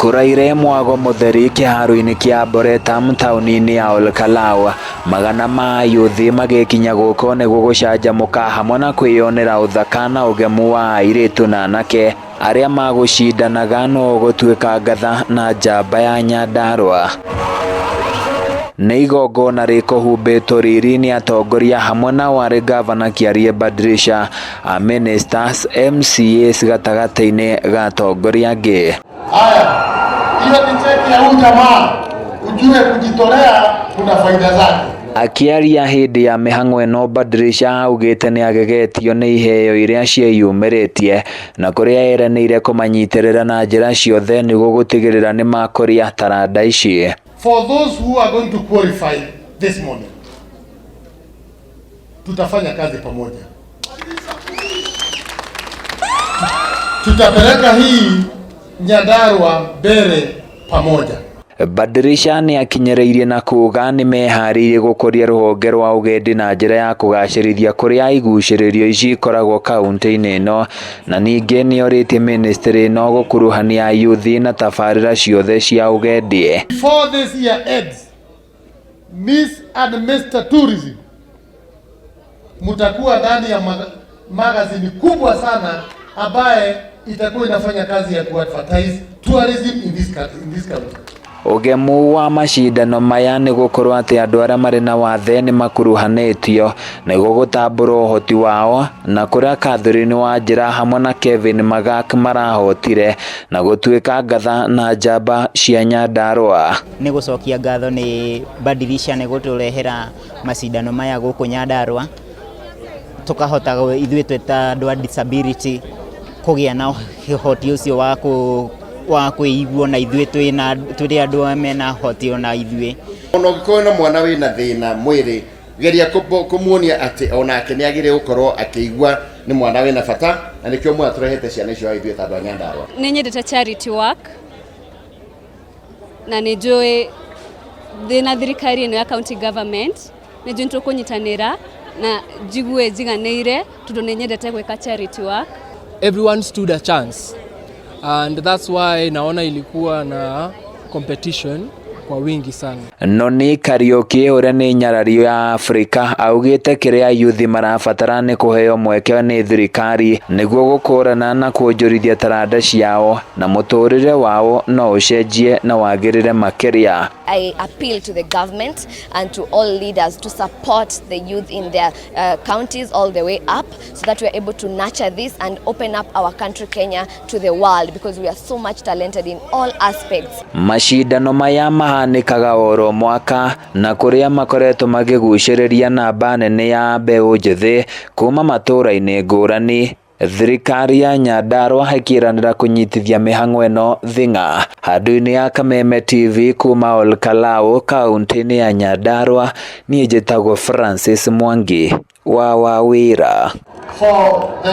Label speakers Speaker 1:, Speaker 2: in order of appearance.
Speaker 1: Kũraire mwago mũtheri kĩharo-inĩ kĩa Arboretum taũni-inĩ ya Olkalau, magana ma ayuthi magĩkinya gũkũ nĩguo gũcanjamũka hamwe na kwĩyonera ũthaka na ũgemu wa airĩtu na anake arĩa magũcindanaga nũ ũgũtuĩka ngatha na njamba ya Nyandarua. Nĩ igongona rĩkũhumbĩtwo riri nĩ atongoria hamwe na warĩ ngavana Kiarie Badirisha, a ministers, MCAs gatagatĩ-inĩ ga atongoria angĩ.
Speaker 2: Haya, hiyo ni cheki ya huyu jamaa, ujue kujitolea kuna faida zake.
Speaker 1: Akĩaria hĩndĩ ya mĩhang'o ĩno Badirisha augĩte nĩ agegetio nĩ iheo iria ciĩyumĩrĩtie na kũrĩa eranĩire kũmanyitĩrĩra na njĩra ciothe nĩguo gũtigĩrĩra nĩ makũria taranda ici.
Speaker 2: For those who are going to qualify this morning, tutafanya kazi pamoja, tutapeleka hii Nyandarua mbele pamoja.
Speaker 1: Badirisha nĩ akinyĩrĩirie na kuuga nĩ meharĩirie gũkũria rũhonge rwa ũgendi na njĩra ya kũgacĩrithia kũrĩa igucĩrĩrio ici ikoragwo kaunti-inĩ ĩno, na ningĩ nĩ orĩtie ministry ĩno gũkuruhania ayuthi na tabarĩra ciothe cia ũgendi.
Speaker 2: Before this year ends, Miss and Mr. Tourism mtakuwa ndani ya magazini kubwa sana ambaye itakuwa inafanya kazi ya kuadvertise tourism in this country.
Speaker 1: Ũgemu wa macindano maya nĩ gũkorwo atĩ andũ arĩa marĩ na wathe nĩ makuruhanĩtio nĩguo gũtambũra ũhoti wao, na kũrĩa Catherine Wanjĩra hamwe na Kevin Magak marahotire na gũtuĩka ngatha na njamba cia Nyandarua.
Speaker 3: Nĩ gũcokia ngatho nĩ Badirisha nĩ gũtũrehera macindano maya gũkũ Nyandarua, tũkahota ithuĩ twĩ ta andũ a disability kũgĩa na ũhoti ũcio wa kwĩigua na ithuĩ tũrĩ andũ mena ũhoti ona ithuĩ.
Speaker 4: Ona ũngĩkorwo na mwana wĩna thĩna mwĩrĩ, geria kũmuonia atĩ onake nĩ agĩrĩire gũkorwo akĩigua nĩ mwana wĩna bata, na nĩkĩo mwana tũrehete ciana icio ithuĩ ta andũ a Nyandarua.
Speaker 5: Nĩ nyendete charity work na nĩ njũĩ thĩna thirikari ĩno ya county government nĩ njũĩ nĩtũkũnyitanĩra na njigue njiganĩire tondũ nĩ nyendete gwĩka charity work.
Speaker 6: Everyone stood a chance, and that's why naona ilikuwa na competition kwa wingi sana.
Speaker 1: Noni Kariuki ũrĩa nĩ nyarari ya Afrika augĩte kĩrĩa yuthi marabatara nĩ kũheo mweke nĩ thirikari nĩguo gũkũrana na kuonjorithia taranda ciao na mũtũrĩre wao no ũcenjie na wagĩrĩre makĩria.
Speaker 7: I appeal to the government and to all leaders to support the youth in their counties all the way up, so that we are able to nurture this and open up our country Kenya to the world, because we are so much talented in all aspects.
Speaker 1: Macindano maya mahanĩkaga oro mwaka na kũrĩa makoretwo makĩgucĩrĩria namba nene ya mbeũ njĩthĩ kuma matũũra-inĩ ngũrani. Thirikari ya Nyandarua ĩkĩranĩra kũnyitithia mĩhang'o ĩno thing'a. Handũ-inĩ ya Kameme TV kuma Olkalau kaunti-inĩ ya Nyandarua, niĩ njĩtagwo Francis Mwangi wa Wawĩra.
Speaker 2: For the